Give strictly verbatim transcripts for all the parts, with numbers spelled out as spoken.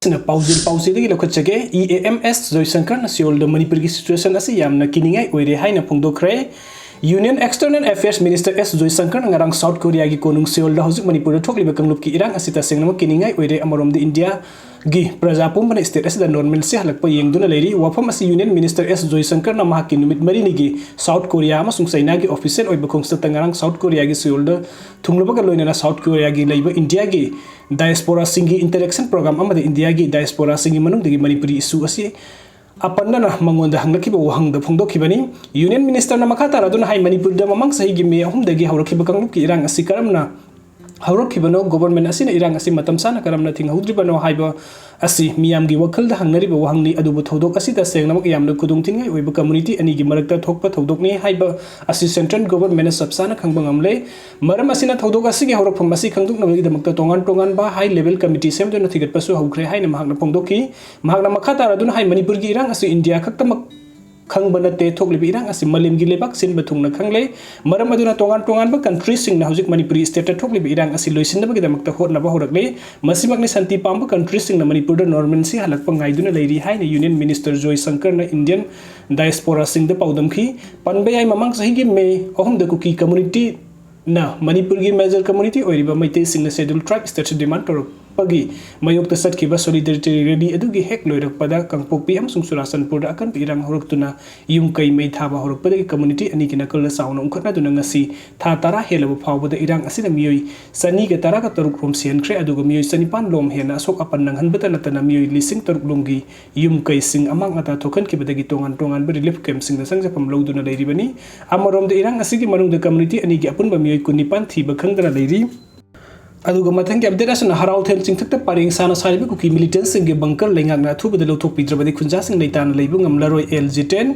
ꯁꯤꯅ ꯄꯥꯎꯖꯦꯜ ꯄꯥꯎꯆꯦꯗꯒꯤ ꯂꯧꯈꯠꯆꯒꯦ꯫ E A M ꯑꯦꯁ ꯖꯣꯏꯁꯪꯀꯔꯅ ꯁꯤꯑꯣꯜꯗ ꯃꯅꯤꯄꯨꯔꯒꯤ situation ꯑꯁꯤ ꯌꯥꯝꯅ ꯀꯤꯅꯤꯡꯉꯥꯏ ꯑꯣꯏꯔꯦ ꯍꯥꯏꯅ ꯐꯣꯡꯗꯣꯛꯈ꯭ꯔꯦ꯫ Union External Affairs Minister ꯑꯦꯁ ꯖꯣꯏꯁꯪꯀꯔꯅ ꯉꯔꯥꯡ ꯁꯥꯎꯠ ꯀꯣꯔꯤꯌꯥꯒꯤ ꯀꯣꯅꯨꯡ ꯁꯤꯑꯣꯜꯗ ꯍꯧꯖꯤꯛ ꯃꯅꯤꯄꯨꯔꯗ ꯊꯣꯛꯂꯤꯕ ꯀꯥꯡꯂꯨꯞꯀꯤ ꯏꯔꯥꯡ ꯑꯁꯤ ꯇꯁꯦꯡꯅꯃꯛ ꯀꯤꯅꯤꯡꯉꯥꯏ ꯑꯣꯏꯔꯦ꯫ ꯑꯃꯔꯣꯝꯗ ꯏꯟꯗꯤꯌꯥꯒꯤ ꯄ꯭ꯔꯖꯥ ꯄꯨꯝꯕꯅ state ꯑꯁꯤꯗ normalcy ꯍꯜꯂꯛꯄ ꯌꯦꯡꯗꯨꯅ ꯂꯩꯔꯤ꯫ ꯋꯥꯐꯝ ꯑꯁꯤ Union Minister ꯑꯦꯁ ꯖꯣꯏꯁꯪꯀꯔꯅ ꯃꯍꯥꯛꯀꯤ ꯅꯨꯃꯤꯠ ꯃꯔꯤꯅꯤꯒꯤ ꯁꯥꯎꯠ ꯀꯣꯔꯤꯌꯥ ꯑꯃꯁꯨꯡ ꯆꯩꯅꯥꯒꯤ official ꯑꯣꯏꯕ ꯈꯣꯡꯆꯠꯇ ꯉꯔꯥꯡ ꯁꯥꯎꯠ ꯀꯣꯔꯤꯌꯥꯒꯤ ꯁꯤꯑꯣꯜꯗ ꯊꯨꯡꯂꯕꯒ ꯂꯣꯏꯅꯅ ꯁꯥꯎꯠ ꯀꯣꯔꯤꯌꯥꯒꯤ ꯂꯩꯕ ꯏꯟꯗꯤꯌꯥꯒꯤ diasporaꯁꯤꯡꯒꯤ interaction program ꯑꯃꯗ ꯏꯟꯗꯤꯌꯥꯒꯤ diasporaꯁꯤꯡꯒꯤ ꯃꯅꯨꯡꯗꯒꯤ ꯃꯅꯤꯄꯨꯔꯤ issue ꯑꯁꯤ ꯑꯄꯟꯅꯅ ꯃꯉꯣꯟꯗ ꯍꯪꯂꯛꯈꯤꯕ ꯋꯥꯍꯪꯗ ꯐꯣꯡꯗꯣꯛꯈꯤꯕꯅꯤ꯫ Union Ministerꯅ ꯃꯈꯥ ꯇꯥꯔꯗꯨꯅ ꯍꯥꯏ, ꯃꯅꯤꯄꯨꯔꯗ ꯃꯃꯥꯡ ꯆꯍꯤꯒꯤ ꯃꯦ ꯑꯍꯨꯝꯗꯒꯤ ꯍꯧꯔꯛꯈꯤꯕ ꯀꯥꯡꯂꯨꯞꯀꯤ ꯏꯔꯥꯡ ꯑꯁꯤ ꯀꯔꯝꯅ ꯍꯧꯔꯛꯈꯤꯕꯅꯣ, government ꯑꯁꯤꯅ ꯏꯔꯥꯡ ꯑꯁꯤ ꯃꯇꯝ ꯆꯥꯅ ꯀꯔꯝꯅ ꯊꯤꯡꯍꯧꯗ꯭ꯔꯤꯕꯅꯣ ꯍꯥꯏꯕ ꯑꯁꯤ ꯃꯤꯌꯥꯝꯒꯤ ꯋꯥꯈꯜꯗ ꯍꯪꯅꯔꯤꯕ ꯋꯥꯍꯪꯅꯤ꯫ ꯑꯗꯨꯕꯨ ꯊꯧꯗꯣꯛ ꯑꯁꯤ ꯇꯁꯦꯡꯅꯃꯛ ꯌꯥꯝꯅ ꯈꯨꯗꯣꯡꯊꯤꯅꯤꯡꯉꯥꯏ ꯑꯣꯏꯕ community ꯑꯅꯤꯒꯤ ꯃꯔꯛꯇ ꯊꯣꯛꯄ ꯊꯧꯗꯣꯛꯅꯤ ꯍꯥꯏꯕ ꯑꯁꯤ central governmentꯅ ꯆꯞ ꯆꯥꯅ ꯈꯪꯕ ꯉꯝꯂꯦ꯫ ꯃꯔꯝ ꯑꯁꯤꯅ ꯊꯧꯗꯣꯛ ꯑꯁꯤꯒꯤ ꯍꯧꯔꯛꯐꯝ ꯑꯁꯤ ꯈꯪꯗꯣꯛꯅꯕꯒꯤꯗꯃꯛꯇ ꯇꯣꯉꯥꯟ ꯇꯣꯉꯥꯟꯕ high level committee ꯁꯦꯝꯗꯨꯅ ꯊꯤꯒꯠꯄꯁꯨ ꯍꯧꯈ꯭ꯔꯦ ꯍꯥꯏꯅ ꯃꯍꯥꯛꯅ ꯐꯣꯡꯗꯣꯛꯈꯤ꯫ ꯃꯍꯥꯛꯅ ꯃꯈꯥ ꯇꯥꯔꯗꯨꯅ ꯍꯥꯏ, ꯃꯅꯤꯄꯨꯔꯒꯤ ꯏꯔꯥꯡ ꯑꯁꯤ ꯏꯟꯗꯤꯌꯥ ꯈꯛꯇꯃꯛ ꯈꯪꯕ ꯅꯠꯇꯦ, ꯊꯣꯛꯂꯤꯕ ꯏꯔꯥꯡ ꯑꯁꯤ ꯃꯥꯂꯦꯝꯒꯤ ꯂꯩꯕꯥꯛ ꯁꯤꯟꯕ ꯊꯨꯡꯅ ꯈꯪꯂꯦ꯫ ꯃꯔꯝ ꯑꯗꯨꯅ ꯇꯣꯉꯥꯟ ꯇꯣꯉꯥꯟꯕ countryꯁꯤꯡꯅ ꯍꯧꯖꯤꯛ ꯃꯅꯤꯄꯨꯔꯤ stateꯇ ꯊꯣꯛꯂꯤꯕ ꯏꯔꯥꯡ ꯑꯁꯤ ꯂꯣꯏꯁꯤꯟꯅꯕꯒꯤꯗꯃꯛꯇ ꯍꯣꯠꯅꯕ ꯍꯧꯔꯛꯂꯦ꯫ ꯃꯁꯤꯃꯛꯅꯤ ꯁꯥꯟꯇꯤ ꯄꯥꯝꯕ countryꯁꯤꯡꯅ ꯃꯅꯤꯄꯨꯔꯗ normalcy ꯍꯜꯂꯛꯄ ꯉꯥꯏꯗꯨꯅ ꯂꯩꯔꯤ ꯍꯥꯏꯅ Union Minister ꯖꯣꯏꯁꯪꯀꯔꯅ Indian diasporaꯁꯤꯡꯗ ꯄꯥꯎꯗꯝꯈꯤ꯫ ꯄꯟꯕ ꯌꯥꯏ, ꯃꯃꯥꯡ ꯆꯍꯤꯒꯤ ꯃꯦ ꯑꯍꯨꯝꯗ ꯀꯨꯀꯤ communityꯅ ꯃꯅꯤꯄꯨꯔꯒꯤ major community ꯑꯣꯏꯔꯤꯕ ꯃꯩꯇꯩꯁꯤꯡꯅ schedule tribe status demand ꯇꯧꯔꯛꯄꯒꯤ ꯃꯥꯌꯣꯛꯇ ꯆꯠꯈꯤꯕ solidarity rally ꯑꯗꯨꯒꯤ ꯍꯦꯛ ꯂꯣꯏꯔꯛꯄꯗ ꯀꯥꯡꯄꯣꯛꯄꯤ ꯑꯃꯁꯨꯡ ꯆꯨꯔꯥꯆꯥꯟꯄꯨꯔꯗ ꯑꯀꯟꯕ ꯏꯔꯥꯡ ꯍꯧꯔꯛꯇꯨꯅ ꯌꯨꯝ ꯀꯩ ꯃꯩ ꯊꯥꯕ ꯍꯧꯔꯛꯄꯗꯒꯤ community ꯑꯅꯤꯒꯤ ꯅꯥꯀꯜꯗ ꯆꯥꯎꯅ ꯎꯪꯈꯠꯅꯗꯨꯅ ꯉꯁꯤ ꯊꯥ ꯇꯔꯥ ꯍꯦꯜꯂꯕ ꯐꯥꯎꯕꯗ ꯏꯔꯥꯡ ꯑꯁꯤꯅ ꯃꯤꯑꯣꯏ ꯆꯅꯤꯒ ꯇꯔꯥꯒ ꯇꯔꯨꯛ ꯔꯣꯝ ꯁꯤꯍꯟꯈ꯭ꯔꯦ, ꯑꯗꯨꯒ ꯃꯤꯑꯣꯏ ꯆꯅꯤꯄꯥꯟ ꯂꯣꯝ ꯍꯦꯟꯅ ꯑꯁꯣꯛ ꯑꯄꯟ ꯅꯪꯍꯟꯕꯇ ꯅꯠꯇꯅ ꯃꯤꯑꯣꯏ ꯂꯤꯁꯤꯡ ꯇꯔꯨꯛ ꯂꯣꯝꯒꯤ ꯌꯨꯝ ꯀꯩꯁꯤꯡ ꯑꯃꯥꯡ ꯑꯇꯥ ꯊꯣꯛꯍꯟꯈꯤꯕꯗꯒꯤ ꯇꯣꯉꯥꯟ ꯇꯣꯉꯥꯟꯕ relief campꯁꯤꯡꯗ ꯆꯪꯖꯐꯝ ꯂꯧꯗꯨꯅ ꯂꯩꯔꯤꯕꯅꯤ꯫ ꯑꯃꯔꯣꯝꯗ ꯏꯔꯥꯡ ꯑꯁꯤꯒꯤ ꯃꯅꯨꯡꯗ community ꯑꯅꯤꯒꯤ ꯑꯄꯨꯟꯕ ꯃꯤꯑꯣꯏ ꯀꯨꯟꯅꯤꯄꯥꯟ ꯊꯤꯕ ꯈꯪꯗꯅ ꯂꯩꯔꯤ꯫ ꯑꯗꯨꯒ ꯃꯊꯪꯒꯤ update ꯑꯁꯤꯅ ꯍꯔꯥꯎꯊꯦꯟ ꯆꯤꯡꯊꯛꯇ ꯄꯔꯦꯡ ꯁꯥꯅ ꯁꯥꯔꯤꯕ ꯀꯨꯀꯤ militantꯁꯤꯡꯒꯤ bunker ꯂꯩꯉꯥꯛꯅ ꯑꯊꯨꯕꯗ ꯂꯧꯊꯣꯛꯄꯤꯗ꯭ꯔꯕꯗꯤ ꯈꯨꯟꯖꯥꯁꯤꯡ ꯂꯩꯇꯥꯅ ꯂꯩꯕ ꯉꯝꯂꯔꯣꯏ꯫ ꯑꯦꯜ ꯖꯤꯇꯦꯟ꯫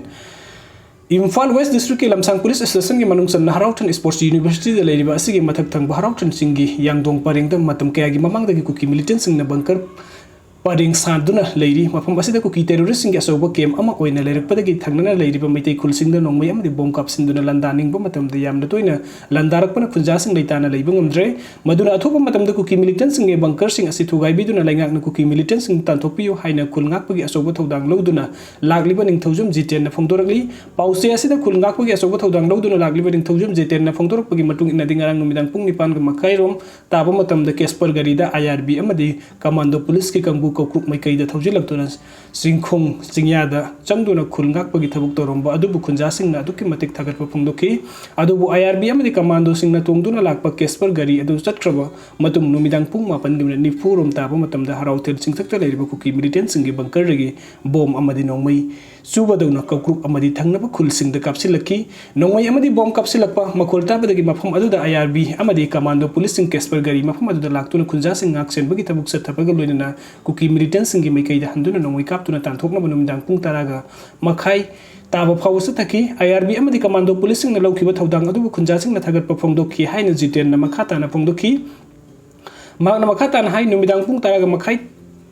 ꯏꯝꯐꯥꯜ West Districtꯀꯤ ꯂꯝꯁꯥꯡ police stationꯒꯤ ꯃꯅꯨꯡ ꯆꯟꯅ ꯍꯔꯥꯎꯊꯦꯟ Sports Universityꯗ ꯂꯩꯔꯤꯕ ꯑꯁꯤꯒꯤ ꯃꯊꯛ ꯊꯪꯕ ꯍꯔꯥꯎꯊꯦꯟꯁꯤꯡꯒꯤ ꯌꯥꯡꯗꯣꯡ ꯄꯔꯦꯡꯗ ꯃꯇꯝ ꯀꯌꯥꯒꯤ ꯃꯃꯥꯡꯗꯒꯤ ꯀꯨꯀꯤ militantꯁꯤꯡꯅ bunker ꯄꯔꯦꯡ ꯁꯥꯟꯗꯨꯅ ꯂꯩꯔꯤ꯫ ꯃꯐꯝ ꯑꯁꯤꯗ ꯀꯨꯀꯤ terroristꯁꯤꯡꯒꯤ ꯑꯆꯧꯕ camp ꯑꯃ ꯑꯣꯏꯅ ꯂꯩꯔꯛꯄꯗꯒꯤ ꯊꯪꯅꯅ ꯂꯩꯔꯤꯕ ꯃꯩꯇꯩ ꯈꯨꯜꯁꯤꯡꯗ ꯅꯣꯡꯃꯩ ꯑꯃꯗꯤ bomb ꯀꯥꯞꯁꯤꯟꯗꯨꯅ ꯂꯥꯟꯗꯥꯅꯤꯡꯕ ꯃꯇꯝꯗ ꯌꯥꯝꯅ ꯇꯣꯏꯅ ꯂꯥꯟꯗꯥꯔꯛꯄꯅ ꯈꯨꯟꯖꯥꯁꯤꯡ ꯂꯩꯇꯥꯅ ꯂꯩꯕ ꯉꯝꯗ꯭ꯔꯦ꯫ ꯃꯗꯨꯅ ꯑꯊꯨꯕ ꯃꯇꯝꯗ ꯀꯨꯀꯤ militantꯁꯤꯡꯒꯤ bunkerꯁꯤꯡ ꯑꯁꯤ ꯊꯨꯒꯥꯏꯕꯤꯗꯨꯅ ꯂꯩꯉꯥꯛꯅ ꯀꯨꯀꯤ militantꯁꯤꯡ ꯇꯥꯟꯊꯣꯛꯄꯤꯌꯨ ꯍꯥꯏꯅ ꯈꯨꯜ ꯉꯥꯛꯄꯒꯤ ꯑꯆꯧꯕ ꯊꯧꯗꯥꯡ ꯂꯧꯗꯨꯅ ꯂꯥꯛꯂꯤꯕ ꯅꯤꯡꯊꯧꯖꯝ ꯖꯤꯇꯦꯟꯅ ꯐꯣꯡꯗꯣꯔꯛꯂꯤ꯫ ꯄꯥꯎꯆꯦ ꯑꯁꯤꯗ ꯈꯨꯜ ꯉꯥꯛꯄꯒꯤ ꯑꯆꯧꯕ ꯊꯧꯗꯥꯡ ꯂꯧꯗꯨꯅ ꯂꯥꯛꯂꯤꯕ ꯅꯤꯡꯊꯧꯖꯝ ꯖꯤꯇꯦꯟꯅ ꯐꯣꯡꯗꯣꯔꯛꯄꯒꯤ ꯃꯇꯨꯡ ꯏꯟꯅꯗꯤ, ꯉꯔꯥꯡ ꯅꯨꯃꯤꯗꯥꯡ ꯄꯨꯡ ꯅꯤꯄꯥꯟꯒ ꯃꯈꯥꯏꯔꯣꯝ ꯇꯥꯕ ꯃꯇꯝꯗ Casper ꯒꯥꯔꯤꯗ IRB ꯑꯃꯗꯤ commando policeꯀꯤ ꯀꯥꯡꯕꯨ ꯀꯧꯀ꯭ꯔꯨꯛ ꯃꯥꯏꯀꯩꯗ ꯊꯧꯖꯤꯜꯂꯛꯇꯨꯅ ꯆꯤꯡꯈꯣꯡ ꯆꯤꯡꯌꯥꯗ ꯆꯪꯗꯨꯅ ꯈꯨꯜ ꯉꯥꯛꯄꯒꯤ ꯊꯕꯛ ꯇꯧꯔꯝꯕ ꯑꯗꯨꯕꯨ ꯈꯨꯟꯖꯥꯁꯤꯡꯅ ꯑꯗꯨꯛꯀꯤ ꯃꯇꯤꯛ ꯊꯥꯒꯠꯄ ꯐꯣꯡꯗꯣꯛꯈꯤ꯫ ꯑꯗꯨꯕꯨ IRB ꯑꯃꯗꯤ commandoꯁꯤꯡꯅ ꯇꯣꯡꯗꯨꯅ ꯂꯥꯛꯄ Casper ꯒꯥꯔꯤ ꯑꯗꯨ ꯆꯠꯈ꯭ꯔꯕ ꯃꯇꯨꯡ ꯅꯨꯃꯤꯗꯥꯡ ꯄꯨꯡ ꯃꯥꯄꯟꯒꯤ minute ꯅꯤꯐꯨ ꯔꯣꯝ ꯇꯥꯕ ꯃꯇꯝꯗ ꯍꯔꯥꯎꯊꯦꯜ ꯆꯤꯡꯊꯛꯇ ꯂꯩꯔꯤꯕ ꯀꯨꯀꯤ militantꯁꯤꯡꯒꯤ bunkerꯗꯒꯤ bomb ꯑꯃꯗꯤ ꯅꯣꯡꯃꯩ ꯆꯨꯕꯗꯧꯅ ꯀꯧꯀ꯭ꯔꯨꯛ ꯑꯃꯗꯤ ꯊꯪꯅꯕ ꯈꯨꯜꯁꯤꯡꯗ ꯀꯥꯞꯁꯤꯜꯂꯛꯈꯤ꯫ ꯅꯣꯡꯃꯩ ꯑꯃꯗꯤ bomb ꯀꯥꯞꯁꯤꯜꯂꯛꯄ ꯃꯈꯣꯜ ꯇꯥꯕꯗꯒꯤ ꯃꯐꯝ ꯑꯗꯨꯗ IRB ꯑꯃꯗꯤ commando policeꯁꯤꯡ Casper ꯒꯥꯔꯤ ꯃꯐꯝ ꯑꯗꯨꯗ ꯂꯥꯛꯇꯨꯅ ꯈꯨꯟꯖꯥꯁꯤꯡ ꯉꯥꯛ ꯁꯦꯟꯕꯒꯤ ꯊꯕꯛ ꯆꯠꯊꯕꯒ ꯂꯣꯏꯅꯅ ꯀꯨꯀꯤ militantꯁꯤꯡꯒꯤ ꯃꯥꯏꯀꯩꯗ ꯍꯟꯗꯨꯅ ꯅꯣꯡꯃꯩ ꯀꯥꯞꯇꯨꯅ ꯇꯥꯟꯊꯣꯛꯅꯕ ꯅꯨꯃꯤꯗꯥꯡ ꯄꯨꯡ ꯇꯔꯥꯒ ꯃꯈꯥꯏ ꯇꯥꯕ ꯐꯥꯎꯕ ꯆꯠꯊꯈꯤ꯫ IRB ꯑꯃꯗꯤ commando policeꯁꯤꯡꯅ ꯂꯧꯈꯤꯕ ꯊꯧꯗꯥꯡ ꯑꯗꯨꯕꯨ ꯈꯨꯟꯖꯥꯁꯤꯡꯅ ꯊꯥꯒꯠꯄ ꯐꯣꯡꯗꯣꯛꯈꯤ ꯍꯥꯏꯅ ꯖꯤꯇꯦꯟꯅ ꯃꯈꯥ ꯇꯥꯅ ꯐꯣꯡꯗꯣꯛꯈꯤ꯫ ꯃꯍꯥꯛꯅ ꯃꯈꯥ ꯇꯥꯅ ꯍꯥꯏ, ꯅꯨꯃꯤꯗꯥꯡ ꯄꯨꯡ ꯇꯔꯥꯒ ꯃꯈꯥꯏ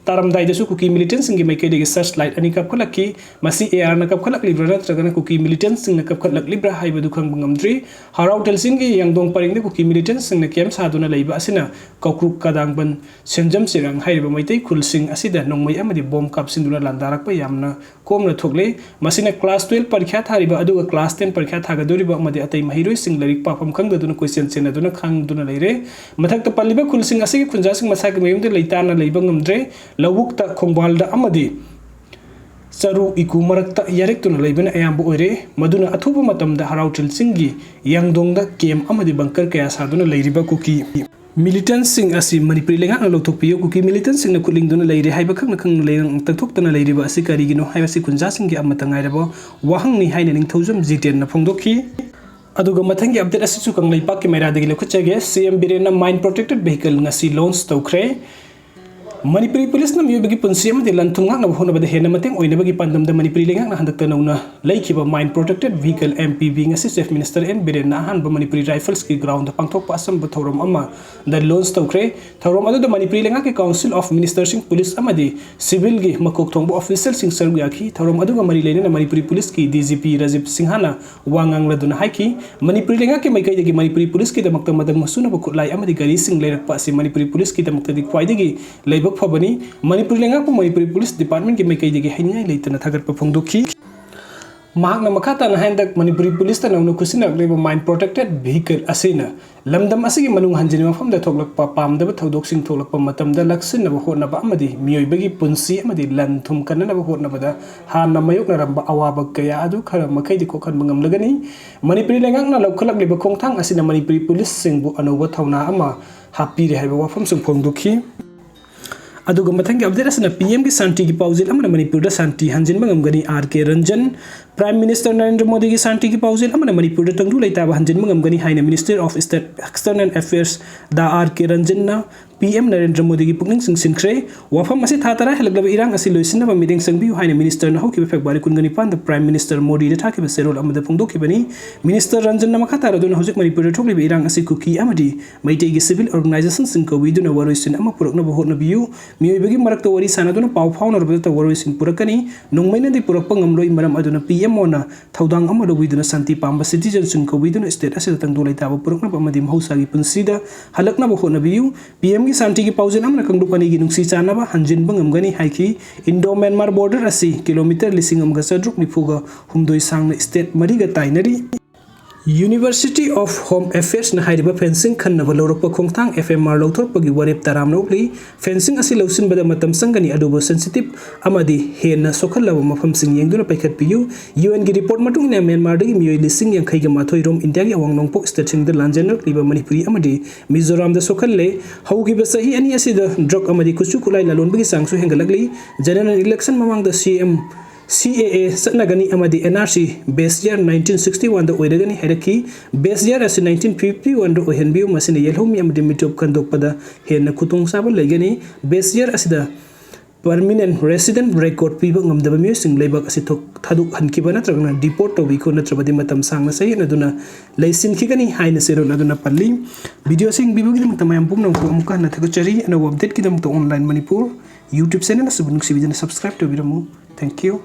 ꯇꯥꯔꯝꯗꯥꯏꯗꯁꯨ ꯀꯨꯀꯤ militantꯁꯤꯡꯒꯤ ꯃꯥꯏꯀꯩꯗꯒꯤ searchlight ꯑꯅꯤ ꯀꯥꯞꯈꯠꯂꯛꯈꯤ꯫ ꯃꯁꯤ ARꯅ ꯀꯥꯞꯈꯠꯂꯛꯂꯤꯕ꯭ꯔꯥ ꯅꯠꯇ꯭ꯔꯒꯅ ꯀꯨꯀꯤ militantꯁꯤꯡꯅ ꯀꯥꯞꯈꯠꯂꯛꯂꯤꯕ꯭ꯔꯥ ꯍꯥꯏꯕꯗꯨ ꯈꯪꯕ ꯉꯝꯗ꯭ꯔꯤ꯫ ꯍꯔꯥꯎꯊꯦꯜ ꯆꯤꯡꯒꯤ ꯌꯥꯡꯗꯣꯡ ꯄꯔꯦꯡꯗ ꯀꯨꯀꯤ militantꯁꯤꯡꯅ camp ꯁꯥꯗꯨꯅ ꯂꯩꯕ ꯑꯁꯤꯅ ꯀꯧꯀ꯭ꯔꯨꯛ, ꯀꯥꯗꯥꯡꯕꯟ, ꯁꯦꯟꯖꯝ ꯆꯤꯔꯥꯡ ꯍꯥꯏꯔꯤꯕ ꯃꯩꯇꯩ ꯈꯨꯜꯁꯤꯡ ꯑꯁꯤꯗ ꯅꯣꯡꯃꯩ ꯑꯃꯗꯤ bomb ꯀꯥꯞꯁꯤꯟꯗꯨꯅ ꯂꯥꯟꯗꯥꯔꯛꯄ ꯌꯥꯝꯅ ꯀꯣꯝꯅ ꯊꯣꯛꯂꯦ꯫ ꯃꯁꯤꯅ class twelve ꯄꯔꯤꯈ꯭ꯌꯥ ꯊꯥꯔꯤꯕ ꯑꯗꯨꯒ class ten ꯄꯔꯤꯈ꯭ꯌꯥ ꯊꯥꯒꯗꯧꯔꯤꯕ ꯑꯃꯗꯤ ꯑꯇꯩ ꯃꯍꯩꯔꯣꯏꯁꯤꯡ ꯂꯥꯏꯔꯤꯛ ꯄꯥꯐꯝ ꯈꯪꯗꯗꯨꯅ ꯀꯣꯏꯆꯦꯟ ꯆꯦꯟꯅꯗꯨꯅ ꯈꯥꯡꯗꯨꯅ ꯂꯩꯔꯦ꯫ ꯃꯊꯛꯇ ꯄꯜꯂꯤꯕ ꯈꯨꯜꯁꯤꯡ ꯑꯁꯤꯒꯤ ꯈꯨꯟꯖꯥꯁꯤꯡ ꯃꯁꯥꯒꯤ ꯃꯌꯨꯝꯗ ꯂꯩꯇꯥꯅ ꯂꯩꯕ ꯉꯝꯗ꯭ꯔꯦ꯫ ꯂꯧꯕꯨꯛꯇ, ꯈꯣꯡꯕꯥꯜꯗ ꯑꯃꯗꯤ ꯆꯔꯨ ꯏꯀꯨ ꯃꯔꯛꯇ ꯌꯥꯔꯦꯛꯇꯨꯅ ꯂꯩꯕꯅ ꯑꯌꯥꯝꯕ ꯑꯣꯏꯔꯦ꯫ ꯃꯗꯨꯅ ꯑꯊꯨꯕ ꯃꯇꯝꯗ ꯍꯔꯥꯎꯊꯦꯜ ꯆꯤꯡꯒꯤ ꯌꯥꯡꯗꯣꯡꯗ camp ꯑꯃꯗꯤ bunker ꯀꯌꯥ ꯁꯥꯗꯨꯅ ꯂꯩꯔꯤꯕ ꯀꯨꯀꯤ militantꯁꯤꯡ ꯑꯁꯤ ꯃꯅꯤꯄꯨꯔꯤ ꯂꯩꯉꯥꯛꯅ ꯂꯧꯊꯣꯛꯄꯤꯌꯨ, ꯀꯨꯀꯤ militantꯁꯤꯡꯅ ꯈꯨꯠꯂꯤꯡꯗꯨꯅ ꯂꯩꯔꯦ ꯍꯥꯏꯕ ꯈꯛꯅ ꯈꯪꯅ ꯂꯩꯔꯪ ꯇꯛꯊꯣꯛꯇꯅ ꯂꯩꯔꯤꯕ ꯑꯁꯤ ꯀꯔꯤꯒꯤꯅꯣ ꯍꯥꯏꯕꯁꯤ ꯈꯨꯟꯖꯥꯁꯤꯡꯒꯤ ꯑꯃꯠꯇ ꯉꯥꯏꯔꯕ ꯋꯥꯍꯪꯅꯤ ꯍꯥꯏꯅ ꯅꯤꯡꯊꯧꯖꯝ ꯖꯤꯇꯦꯟꯅ ꯐꯣꯡꯗꯣꯛꯈꯤ꯫ ꯑꯗꯨꯒ ꯃꯊꯪꯒꯤ update ꯑꯁꯤꯁꯨ ꯀꯪꯂꯩꯄꯥꯛꯀꯤ ꯃꯩꯔꯥꯗꯒꯤ ꯂꯧꯈꯠꯆꯒꯦ꯫ CM ꯕꯤꯔꯦꯟꯅ mine protected vehicle ꯉꯁꯤ launch ꯇꯧꯈ꯭ꯔꯦ꯫ ꯃꯅꯤꯄꯨꯔꯤ ꯄꯨꯂꯤꯁꯅ ꯃꯤꯑꯣꯏꯕꯒꯤ ꯄꯨꯟꯁꯤ ꯑꯃꯗꯤ ꯂꯟ ꯊꯨꯝ ꯉꯥꯛꯅꯕ ꯍꯣꯠꯅꯕꯗ ꯍꯦꯟꯅ ꯃꯇꯦꯡ ꯑꯣꯏꯅꯕꯒꯤ ꯄꯥꯟꯗꯝꯗ ꯃꯅꯤꯄꯨꯔꯤ ꯂꯩꯉꯥꯛꯅ ꯍꯟꯗꯛꯇ ꯅꯧꯅ ꯂꯩꯈꯤꯕ Mine Protected Vehicle, M P V, ꯉꯁꯤ Chief Minister N ꯕꯤꯔꯦꯟꯅ ꯑꯍꯥꯟꯕ ꯃꯅꯤꯄꯨꯔꯤ Riflesꯀꯤ groundꯗ ꯄꯥꯡꯊꯣꯛꯄ ꯑꯆꯝꯕ ꯊꯧꯔꯝ ꯑꯃꯗ launch ꯇꯧꯈ꯭ꯔꯦ꯫ ꯊꯧꯔꯝ ꯑꯗꯨꯗ ꯃꯅꯤꯄꯨꯔꯤ ꯂꯩꯉꯥꯛꯀꯤ Council of Ministerꯁꯤꯡ, ꯄꯨꯂꯤꯁ ꯑꯃꯗꯤ civilꯒꯤ ꯃꯀꯣꯛ ꯊꯣꯡꯕ officialꯁꯤꯡ ꯁꯔꯨꯛ ꯌꯥꯈꯤ꯫ ꯊꯧꯔꯝ ꯑꯗꯨꯒ ꯃꯔꯤ ꯂꯩꯅꯅ ꯃꯅꯤꯄꯨꯔꯤ ꯄꯨꯂꯤꯁꯀꯤ D G P ꯔꯥꯖꯤꯕ ꯁꯤꯡꯍꯅ ꯋꯥ ꯉꯥꯡꯂꯗꯨꯅ ꯍꯥꯏꯈꯤ, ꯃꯅꯤꯄꯨꯔꯤ ꯂꯩꯉꯥꯛꯀꯤ ꯃꯥꯏꯀꯩꯗꯒꯤ ꯃꯅꯤꯄꯨꯔꯤ ꯄꯨꯂꯤꯁꯀꯤꯗꯃꯛꯇ ꯃꯗꯪ ꯃꯁꯨꯅꯕ ꯈꯨꯠꯂꯥꯏ ꯑꯃꯗꯤ ꯒꯥꯔꯤꯁꯤꯡ ꯂꯩꯔꯛꯄ ꯑꯁꯤ ꯃꯅꯤꯄꯨꯔꯤ ꯄꯨꯂꯤꯁꯀꯤꯗꯃꯛꯇꯗꯤ ꯈ꯭ꯋꯥꯏꯗꯒꯤ ꯂꯥꯏꯕꯛ ꯐꯕꯅꯤ꯫ ꯃꯅꯤꯄꯨꯔ ꯂꯩꯉꯥꯛꯄꯨ ꯃꯅꯤꯄꯨꯔꯤ ꯄꯨꯂꯤꯁ departmentꯀꯤ ꯃꯥꯏꯀꯩꯗꯒꯤ ꯍꯥꯏꯅꯤꯡꯉꯥꯏ ꯂꯩꯇꯅ ꯊꯥꯒꯠꯄ ꯐꯣꯡꯗꯣꯛꯈꯤ꯫ ꯃꯍꯥꯛꯅ ꯃꯈꯥ ꯇꯥꯅ ꯍꯟꯗꯛ ꯃꯅꯤꯄꯨꯔꯤ ꯄꯨꯂꯤꯁꯇ ꯅꯧꯅ ꯈꯨꯠꯁꯤꯟꯅꯔꯛꯂꯤꯕ Mine Protected Vehicle ꯑꯁꯤꯅ ꯂꯝꯗꯝ ꯑꯁꯤꯒꯤ ꯃꯅꯨꯡ ꯍꯟꯖꯤꯟꯕ ꯃꯐꯝꯗ ꯊꯣꯛꯂꯛꯄ ꯄꯥꯝꯗꯕ ꯊꯧꯗꯣꯛꯁꯤꯡ ꯊꯣꯛꯂꯛꯄ ꯃꯇꯝꯗ ꯂꯥꯛꯁꯤꯟꯅꯕ ꯍꯣꯠꯅꯕ ꯑꯃꯗꯤ ꯃꯤꯑꯣꯏꯕꯒꯤ ꯄꯨꯟꯁꯤ ꯑꯃꯗꯤ ꯂꯟ ꯊꯨꯝ ꯀꯟꯅꯅꯕ ꯍꯣꯠꯅꯕꯗ ꯍꯥꯟꯅ ꯃꯥꯌꯣꯛꯅꯔꯝꯕ ꯑꯋꯥꯕ ꯀꯌꯥ ꯑꯗꯨ ꯈꯔ ꯃꯈꯩꯗꯤ ꯀꯣꯛꯍꯟꯕ ꯉꯝꯂꯒꯅꯤ꯫ ꯃꯅꯤꯄꯨꯔꯤ ꯂꯩꯉꯥꯛꯅ ꯂꯧꯈꯠꯂꯛꯂꯤꯕ ꯈꯣꯡꯊꯥꯡ ꯑꯁꯤꯅ ꯃꯅꯤꯄꯨꯔꯤ ꯄꯨꯂꯤꯁꯁꯤꯡꯕꯨ ꯑꯅꯧꯕ ꯊꯧꯅꯥ ꯑꯃ ꯍꯥꯞꯄꯤꯔꯦ ꯍꯥꯏꯕ ꯋꯥꯐꯝꯁꯨ ꯐꯣꯡꯗꯣꯛꯈꯤ꯫ ꯑꯗꯨꯒ ꯃꯊꯪꯒꯤ update ꯑꯁꯤꯅ P Mꯒꯤ ꯁꯥꯟꯇꯤꯒꯤ ꯄꯥꯎꯖꯦꯜ ꯑꯃꯅ ꯃꯅꯤꯄꯨꯔꯗ ꯁꯥꯟꯇꯤ ꯍꯟꯖꯤꯟꯕ ꯉꯝꯒꯅꯤ, R K Ranjan꯫ Prime Minister Narendra ꯃꯣꯗꯤꯒꯤ ꯁꯥꯟꯇꯤꯒꯤ ꯄꯥꯎꯖꯦꯜ ꯑꯃꯅ ꯃꯅꯤꯄꯨꯔꯗ ꯇꯪꯗꯨ ꯂꯩꯇꯥꯕ ꯍꯟꯖꯤꯟꯕ ꯉꯝꯒꯅꯤ ꯍꯥꯏꯅ Minister of State External Affairs the R K Ranjanꯅ P M Narendra ꯃꯣꯗꯤꯒꯤ ꯄꯨꯛꯅꯤꯡ ꯆꯤꯡꯁꯤꯟꯈ꯭ꯔꯦ꯫ ꯋꯥꯐꯝ ꯑꯁꯤ ꯊꯥ ꯇꯔꯥ ꯍꯦꯜꯂꯛꯂꯕ ꯏꯔꯥꯡ ꯑꯁꯤ ꯂꯣꯏꯁꯤꯟꯅꯕ ꯃꯤꯠꯌꯦꯡ ꯆꯪꯕꯤꯌꯨ ꯍꯥꯏꯅ Ministerꯅ ꯍꯧꯈꯤꯕ February ꯀꯨꯟꯒ ꯅꯤꯄꯥꯟꯗ Prime Minister ꯃꯣꯗꯤꯗ ꯊꯥꯈꯤꯕ ꯆꯦꯔꯣꯜ ꯑꯃꯗ ꯐꯣꯡꯗꯣꯛꯈꯤꯕꯅꯤ꯫ Minister ꯔꯟꯖꯟꯅ ꯃꯈꯥ ꯇꯥꯔꯗꯨꯅ ꯍꯧꯖꯤꯛ ꯃꯅꯤꯄꯨꯔꯗ ꯊꯣꯛꯂꯤꯕ ꯏꯔꯥꯡ ꯑꯁꯤ ꯀꯨꯀꯤ ꯑꯃꯗꯤ ꯃꯩꯇꯩꯒꯤ civil organizationꯁꯤꯡ ꯀꯧꯕꯤꯗꯨꯅ ꯋꯥꯔꯣꯏꯁꯤꯟ ꯑꯃ ꯄꯨꯔꯛꯅꯕ ꯍꯣꯠꯅꯕꯤꯌꯨ꯫ ꯃꯤꯑꯣꯏꯕꯒꯤ ꯃꯔꯛꯇ ꯋꯥꯔꯤ ꯁꯥꯟꯅꯗꯨꯅ ꯄꯥꯎ ꯐꯥꯎꯅꯔꯕꯗ ꯋꯥꯔꯣꯏꯁꯤꯟ ꯄꯨꯔꯛꯀꯅꯤ꯫ ꯅꯣꯡꯃꯩꯅꯗꯤ ꯄꯨꯔꯛꯄ ꯉꯝꯂꯣꯏ, ꯃꯔꯝ ꯑꯗꯨꯅ P M ꯃꯣꯗꯤꯅ ꯊꯧꯗꯥꯡ ꯑꯃ ꯂꯧꯕꯤꯗꯨꯅ ꯁꯥꯟꯇꯤ ꯄꯥꯝꯕ citizenꯁꯤꯡ ꯀꯧꯕꯤꯗꯨꯅ state ꯑꯁꯤꯗ ꯇꯪꯗꯨ ꯂꯩꯇꯥꯕ ꯄꯨꯔꯛꯅꯕ ꯑꯃꯗꯤ ꯃꯍꯧꯁꯥꯒꯤ ꯄꯨꯟꯁꯤꯗ ꯍꯜꯂꯛꯅꯕ ꯍꯣꯠꯅꯕꯤꯌꯨ꯫ P Mꯒꯤ ꯁꯥꯟꯇꯤꯒꯤ ꯄꯥꯎꯖꯦꯜ ꯑꯃꯅ ꯀꯥꯡꯂꯨꯞ ꯑꯅꯤꯒꯤ ꯅꯨꯡꯁꯤ ꯆꯥꯟꯅꯕ ꯍꯟꯖꯤꯟꯕ ꯉꯝꯒꯅꯤ ꯍꯥꯏꯈꯤ꯫ Indo Myanmar border ꯑꯁꯤ kilometre ꯂꯤꯁꯤꯡ ꯑꯃꯒ ꯆꯥꯇ꯭ꯔꯨꯛ ꯅꯤꯐꯨꯒ ꯍꯨꯝꯗꯣꯏ ꯁꯥꯡꯅ state ꯃꯔꯤꯒ ꯇꯥꯏꯅꯔꯤ꯫ University of Home Affairsꯅ ꯍꯥꯏꯔꯤꯕ fencing ꯈꯟꯅꯕ ꯂꯧꯔꯛꯄ ꯈꯣꯡꯊꯥꯡ F M R ꯂꯧꯊꯣꯛꯄꯒꯤ ꯋꯥꯔꯦꯞ ꯇꯔꯥꯝꯅ ꯑꯣꯛꯂꯤ꯫ Fencing ꯑꯁꯤ ꯂꯧꯁꯤꯟꯕꯗ ꯃꯇꯝ ꯆꯪꯒꯅꯤ, ꯑꯗꯨꯕꯨ sensitive ꯑꯃꯗꯤ ꯍꯦꯟꯅ ꯁꯣꯛꯍꯜꯂꯕ ꯃꯐꯝꯁꯤꯡ ꯌꯦꯡꯗꯨꯅ ꯄꯥꯏꯈꯠꯄꯤꯌꯨ꯫ UNꯒꯤ report ꯃꯇꯨꯡ ꯏꯟꯅ ꯃ꯭ꯌꯥꯟꯃꯥꯔꯗꯒꯤ ꯃꯤꯑꯣꯏ ꯂꯤꯁꯤꯡ ꯌꯥꯡꯈꯩꯒ ꯃꯥꯊꯣꯏ ꯔꯣꯝ ꯏꯟꯗꯤꯌꯥꯒꯤ ꯑꯋꯥꯡ ꯅꯣꯡꯄꯣꯛ stateꯁꯤꯡꯗ ꯂꯥꯟꯖꯦꯟꯅꯔꯛꯂꯤꯕ ꯃꯅꯤꯄꯨꯔꯤ ꯑꯃꯗꯤ ꯃꯤꯖꯣꯔꯥꯝꯗ ꯁꯣꯛꯍꯜꯂꯦ꯫ ꯍꯧꯈꯤꯕ ꯆꯍꯤ ꯑꯅꯤ ꯑꯁꯤꯗ drug ꯑꯃꯗꯤ ꯈꯨꯠꯁꯨ ꯈꯨꯠꯂꯥꯏ ꯂꯂꯣꯟꯕꯒꯤ ꯆꯥꯡꯁꯨ ꯍꯦꯟꯒꯠꯂꯛꯂꯤ꯫ General election ꯃꯃꯥꯡꯗ C M C A A ꯆꯠꯅꯒꯅꯤ ꯑꯃꯗꯤ N R C base year nineteen sixty oneꯗ ꯑꯣꯏꯔꯒꯅꯤ ꯍꯥꯏꯔꯛꯈꯤ꯫ Base year ꯑꯁꯤ nineteen fifty oneꯗ ꯑꯣꯏꯍꯟꯕꯤꯌꯨ, ꯃꯁꯤꯅ ꯌꯦꯜꯍꯧꯃꯤ ꯑꯃꯗꯤ ꯃꯤꯇꯣꯞ ꯈꯟꯗꯣꯛꯄꯗ ꯍꯦꯟꯅ ꯈꯨꯗꯣꯡꯆꯥꯕ ꯂꯩꯒꯅꯤ꯫ Base year ꯑꯁꯤꯗ permanent resident record ꯄꯤꯕ ꯉꯝꯗꯕ ꯃꯤꯑꯣꯏꯁꯤꯡ ꯂꯩꯕꯥꯛ ꯑꯁꯤ ꯊꯣꯛ-, ꯊꯥꯗꯣꯛꯍꯟꯈꯤꯕ ꯅꯠꯇ꯭ꯔꯒꯅ deport ꯇꯧꯕꯤꯈꯤꯕ ꯅꯠꯇ꯭ꯔꯕꯗꯤ ꯃꯇꯝ ꯁꯥꯡꯅ ꯆꯌꯦꯠꯅꯗꯨꯅ ꯂꯩꯁꯤꯟꯈꯤꯒꯅꯤ ꯍꯥꯏꯅ ꯆꯦꯔꯣꯜ ꯑꯗꯨꯅ ꯄꯜꯂꯤ꯫ Video ꯑꯁꯤ ꯌꯦꯡꯕꯤꯕꯒꯤꯗꯃꯛꯇ ꯃꯌꯥꯝ ꯄꯨꯝꯅꯃꯛꯄꯨ ꯑꯃꯨꯛꯀ ꯍꯟꯅ ꯊꯥꯒꯠꯆꯔꯤ꯫ ꯑꯅꯧꯕ updateꯀꯤꯗꯃꯛꯇ Online Manipur YouTube channel ꯑꯁꯤꯕꯨ ꯅꯨꯡꯁꯤꯕꯤꯗꯨꯅ subscribe ꯇꯧꯕꯤꯔꯝꯃꯨ꯫ Thank you꯫